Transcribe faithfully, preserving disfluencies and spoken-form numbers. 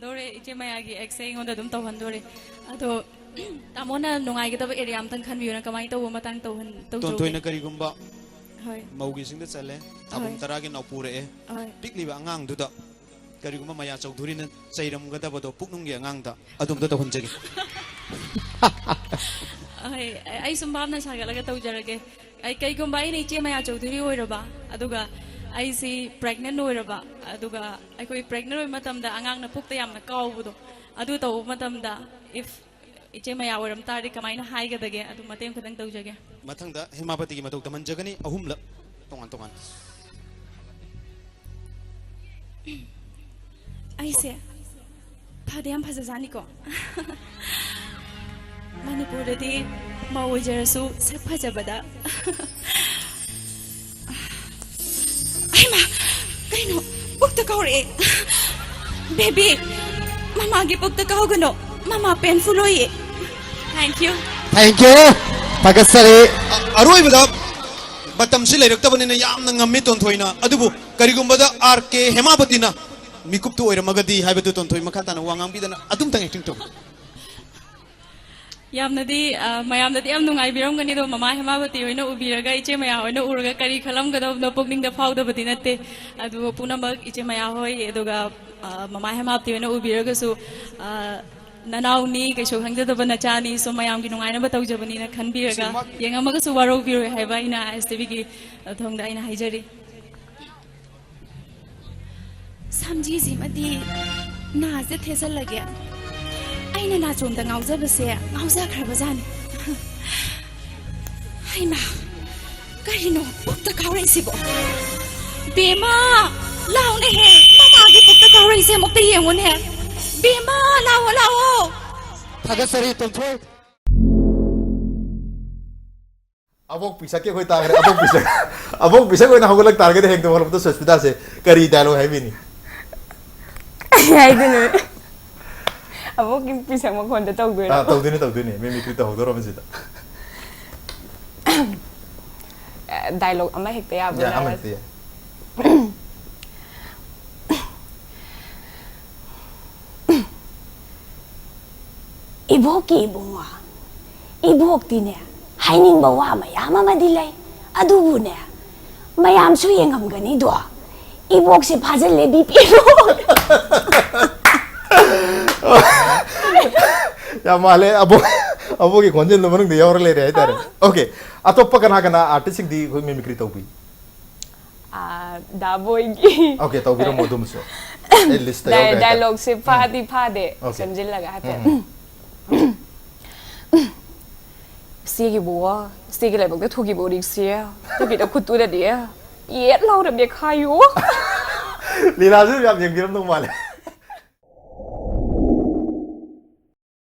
ꯇꯧꯍꯟꯗꯣꯔꯦ, ꯏꯆꯦ ꯃꯌꯥꯒꯤ ꯑꯦꯛꯁꯦ ꯑꯩꯉꯣꯟꯗ ꯑꯗꯨꯝ ꯇꯧꯍꯟꯗꯣꯔꯦ꯫ ꯑꯗꯣ ꯇꯥꯃꯣꯅ ꯅꯨꯡꯉꯥꯏꯒꯗꯕ ꯑꯦꯔꯤꯌꯥ ꯑꯝꯇꯪ ꯈꯟꯕꯤꯌꯨꯅ, ꯀꯃꯥꯏꯅ ꯇꯧꯕ ꯃꯇꯥꯡ ꯇꯧꯍꯟ ꯇꯧꯖꯧꯒꯦ? ꯇꯣꯟꯊꯣꯏꯅ ꯀꯔꯤꯒꯨꯝꯕ ꯍꯣꯏ꯫ ꯃꯧꯒꯤ ꯏꯁꯤꯡꯗ ꯆꯜꯂꯦ, ꯊꯥꯕꯨꯡ ꯍꯣꯏ꯫ ꯇꯔꯥꯒꯤ ꯅꯥꯎ ꯄꯨꯔꯛꯑꯦ, ꯍꯣꯏ꯫ ꯄꯤꯛꯂꯤꯕ ꯑꯉꯥꯡꯗꯨꯗ ꯀꯔꯤꯒꯨꯝꯕ ꯃꯌꯥ ꯆꯧꯙꯨꯔꯤꯅ ꯆꯩꯔꯝꯒꯗꯕꯗꯣ ꯄꯨꯛꯅꯨꯡꯒꯤ ꯑꯉꯥꯡꯗ ꯑꯗꯣꯝꯇ ꯇꯧꯍꯟꯖꯒꯦ꯫ ꯍꯣꯏ, ꯑꯩ ꯁꯨꯝ ꯚꯥꯞꯅ ꯁꯥꯒꯠꯂꯒ ꯇꯧꯖꯔꯒꯦ꯫ ꯑꯩ ꯀꯩꯒꯨꯝꯕ ꯑꯩꯅ ꯏꯆꯦ ꯃꯌꯥ ꯆꯧꯙꯨꯔꯤ ꯑꯣꯏꯔꯕ, ꯑꯗꯨꯒ ꯑꯩꯁꯤ ꯄ꯭ꯔꯦꯒꯅꯦꯟ ꯑꯣꯏꯔꯕ, ꯑꯗꯨꯒ ꯑꯩꯈꯣꯏ ꯄ꯭ꯔꯦꯒꯅꯦꯟ ꯑꯣꯏꯕ ꯃꯇꯝꯗ ꯑꯉꯥꯡꯅ ꯄꯨꯛꯇ ꯌꯥꯝꯅ ꯀꯥꯎꯕꯗꯣ, ꯑꯗꯨ ꯇꯧꯕ ꯃꯇꯝꯗ, if ꯏꯆꯦ ꯃꯌꯥ ꯑꯣꯏꯔꯝ ꯇꯥꯔꯗꯤ ꯀꯃꯥꯏꯅ ꯍꯥꯏꯒꯗꯒꯦ? ꯑꯗꯨ ꯃꯇꯦꯡ ꯈꯤꯇꯪ ꯇꯧꯖꯒꯦ꯫ ꯃꯊꯪꯗ ꯍꯦꯃꯥꯄꯇꯤꯒꯤ ꯃꯇꯧ ꯇꯝꯍꯟꯖꯒꯅꯤ, ꯑꯍꯨꯝꯂꯛ ꯇꯣꯉꯥꯟ ꯇꯣꯉꯥꯟ꯫ ꯑꯩꯁꯦ ꯐꯗꯤ ꯌꯥꯝ ꯐꯖꯖꯥꯠꯅꯤꯀꯣ꯫ ꯃꯅꯤꯄꯨꯔꯗꯗꯤ ꯃꯧ ꯑꯣꯏꯖꯔꯁꯨ ꯁꯛ ꯐꯖꯕꯗ꯫ ꯑꯩꯃ, ꯀꯩꯅꯣ? ꯄꯨꯛꯇ ꯀꯥꯎꯔꯛꯑꯦ꯫ ꯕꯦꯕꯤ, ꯃꯃꯥꯒꯤ ꯄꯨꯛꯇ ꯀꯥꯎꯒꯅꯣ꯫ ꯃꯃꯥ ꯄꯦꯟꯐꯨꯜ ꯑꯣꯏꯌꯦ꯫ Thank you꯫ Thank you꯫ ꯊꯥꯒꯠꯆꯔꯤ꯫ ꯑ-, ꯑꯔꯣꯏꯕꯗ ꯃꯇꯝꯁꯤ ꯂꯩꯔꯛꯇꯕꯅꯤꯅ ꯌꯥꯝꯅ ꯉꯝꯃꯤ ꯇꯣꯟꯊꯣꯏꯅ꯫ ꯑꯗꯨꯕꯨ ꯀꯔꯤꯒꯨꯝꯕꯗ ꯑꯥꯔ ꯀꯦ ꯍꯦꯃꯥꯄꯇꯤꯅ ꯃꯤꯀꯨꯞꯇꯨ ꯑꯣꯏꯔꯝꯃꯒꯗꯤ ꯍꯥꯏꯕꯗꯨ ꯇꯣꯟꯊꯣꯏ ꯃꯈꯥ ꯇꯥꯅ ꯋꯥ ꯉꯥꯡꯕꯤꯗꯅ ꯑꯗꯨꯝꯇꯪ ꯑꯦꯛꯇꯤꯡ ꯇꯧꯕꯤꯌꯨ꯫ ꯌꯥꯝꯅꯗꯤ, ꯑ, ꯃꯌꯥꯝꯅꯗꯤ ꯌꯥꯝ ꯅꯨꯡꯉꯥꯏꯕꯤꯔꯝꯒꯅꯤ, ꯑꯗꯣ ꯃꯃꯥ ꯍꯦꯃꯥꯕꯇꯤ ꯍꯣꯏꯅ ꯎꯕꯤꯔꯒ, ꯏꯆꯦ ꯃꯌꯥ ꯍꯣꯏꯅ ꯎꯔꯒ ꯀꯔꯤ ꯈꯜꯂꯝꯒꯗꯕꯅꯣ ꯄꯨꯛꯅꯤꯡꯗ ꯐꯥꯎꯗꯕꯗꯤ ꯅꯠꯇꯦ꯫ ꯑꯗꯨꯕꯨ ꯄꯨꯝꯅꯃꯛ ꯏꯆꯦ ꯃꯌꯥ ꯍꯣꯏ, ꯑꯗꯨꯒ, ꯑ, ꯃꯃꯥ ꯍꯦꯃꯥꯕꯇꯤ ꯍꯣꯏꯅ ꯎꯕꯤꯔꯒꯁꯨ, ꯑ, ꯅꯅꯥꯎꯅꯤ, ꯀꯩꯁꯨ ꯈꯪꯖꯗꯕ ꯅꯆꯥꯅꯤ, ꯁꯨꯝ ꯃꯌꯥꯝꯒꯤ ꯅꯨꯡꯉꯥꯏꯅꯕ ꯇꯧꯖꯕꯅꯤꯅ ꯈꯟꯕꯤꯔꯒ, ꯌꯦꯡꯉꯝꯃꯒꯁꯨ ꯋꯥꯔꯧꯕꯤꯔꯣꯏ ꯍꯥꯏꯕ ꯑꯩꯅ ꯑꯥꯏ ꯑꯦꯁ ꯇꯤ ꯚꯤꯒꯤ ꯊꯣꯡꯗ ꯑꯩꯅ ꯍꯥꯏꯖꯔꯤ꯫ ꯁꯝꯖꯤꯁꯤꯃꯗꯤ ꯅꯥꯁꯦ ꯊꯦꯖꯜꯂꯒꯦ꯫ ꯑꯩꯅ ꯅꯥꯆꯣꯝꯗ ꯉꯥꯎꯖꯕꯁꯦ ꯉꯥꯎꯖꯈ꯭ꯔꯕꯖꯥꯠꯅꯤ꯫ ꯍꯩꯃꯥ, ꯀꯔꯤꯅꯣ ꯄꯨꯛꯇ ꯀꯥꯎꯔꯛꯏꯁꯤꯕꯣ? ꯕꯦꯝꯃ, ꯂꯥꯎꯅꯦꯍꯦ, ꯃꯃꯥꯒꯤ ꯄꯨꯛꯇ ꯀꯥꯎꯔꯛꯏꯁꯦ ꯑꯃꯨꯛꯇ ꯌꯦꯡꯉꯨꯅꯦ꯫ ꯕꯦꯝꯃ, ꯂꯥꯛꯑꯣ, ꯂꯥꯛꯑꯣ꯫ ꯊꯥꯒꯠꯆꯔꯤ, ꯇꯣꯟꯊꯣꯏ꯫ ꯑꯕꯣꯛ ꯄꯤꯁꯛꯀꯤ ꯑꯩꯈꯣꯏ ꯇꯥꯈ꯭ꯔꯦ꯫ ꯑꯕꯣꯛ ꯄꯤꯁꯛ, ꯑꯕꯣꯛ ꯄꯤꯁꯛ ꯑꯣꯏꯅ ꯍꯧꯒꯠꯂꯛ ꯇꯥꯔꯒꯗꯤ ꯍꯌꯦꯡ ꯇꯣꯉꯥꯟꯕꯗ ꯁꯨꯁꯃꯤꯇꯥꯁꯦ ꯀꯔꯤ ꯗꯥꯏꯂꯣꯛ ꯍꯥꯏꯕꯤꯅꯤ? ꯀꯩ ꯍꯥꯏꯗꯣꯏꯅꯣ? ꯑꯕꯣꯛꯀꯤ ꯄꯤꯁꯛ ꯃꯈꯣꯟꯗ ꯇꯧꯗꯣꯏꯔꯣ? ꯑꯥ, ꯇꯧꯗꯣꯏꯅꯦ, ꯇꯧꯗꯣꯏꯅꯦ꯫ ꯃꯤꯃꯤꯀ꯭ꯔꯤ ꯇꯧꯍꯧꯗꯣꯔꯕꯅꯤ ꯁꯤꯗ꯫ ꯗꯥꯏꯂꯣꯛ ꯑꯃ ꯍꯦꯛꯇ ꯌꯥꯕ꯭ꯔꯥ? ꯌꯥꯏ, ꯑꯃ ꯍꯦꯛꯇ ꯌꯥꯏ꯫ ꯏꯕꯣꯛꯀꯤ ꯏꯕꯨꯡꯉꯣ, ꯏꯕꯣꯛꯇꯤꯅꯦ, ꯍꯥꯏꯅꯤꯡꯕ ꯋꯥ ꯃꯌꯥꯝ ꯑꯃꯗꯤ ꯂꯩ꯫ ꯑꯗꯨꯕꯨꯅꯦ, ꯃꯌꯥꯝꯁꯨ ꯌꯦꯡꯉꯝꯒꯅꯤꯗꯣ, ꯏꯕꯣꯛꯁꯦ ꯐꯥꯖꯤꯜꯂꯦ ꯕꯤ ꯄꯤ ꯏꯕꯣꯛ꯫ ꯌꯥꯝ ꯃꯥꯜꯂꯦ ꯑꯕꯣꯛ꯫ ꯑꯕꯣꯛꯀꯤ ꯈꯣꯟꯖꯦꯜꯗꯣ ꯃꯅꯨꯡꯗ ꯌꯥꯎꯔ ꯂꯩꯔꯦ ꯍꯥꯏꯇꯥꯔꯦ꯫ Okay, ꯑꯇꯣꯞꯄ ꯀꯅꯥ ꯀꯅꯥ ꯑꯥꯔꯇꯤꯁꯁꯤꯡꯗꯤ ꯑꯩꯈꯣꯏ ꯃꯤꯃꯤꯀ꯭ꯔꯤ ꯇꯧꯕꯤ? ꯑꯥ, ꯗꯥꯕꯣꯏꯒꯤ Okay, ꯇꯧꯕꯤꯔꯝꯃꯣ ꯑꯗꯨꯝꯁꯨ꯫ ꯑꯩ ꯂꯤꯁꯇ ꯌꯥꯎꯔꯦ ꯍꯥꯏꯇꯥꯔꯦ꯫ ꯗꯥꯏꯂꯣꯛꯁꯦ ꯐꯥꯗꯤ ꯐꯥꯗꯦ Okay. ꯁꯦꯝꯖꯤꯜꯂꯒ ꯍꯥꯏꯐꯦꯠ꯫ ꯏꯆꯦꯒꯤꯕꯨ, ꯏꯆꯦꯒꯤ ꯂꯥꯏꯕꯛꯇ ꯊꯨꯈꯤꯕ ꯎꯔꯤꯛꯁꯦ, ꯅꯪꯒꯤꯗ ꯈꯨꯠꯇꯨꯗꯗꯤ ꯌꯦꯠ ꯂꯥꯎꯔ ꯃꯦꯠꯈꯥꯏꯌꯨ꯫ ꯂꯤꯂꯥꯁꯨ ꯌꯥꯝ ꯌꯦꯡꯕꯤꯔꯝꯗꯧ ꯃꯥꯜꯂꯦ꯫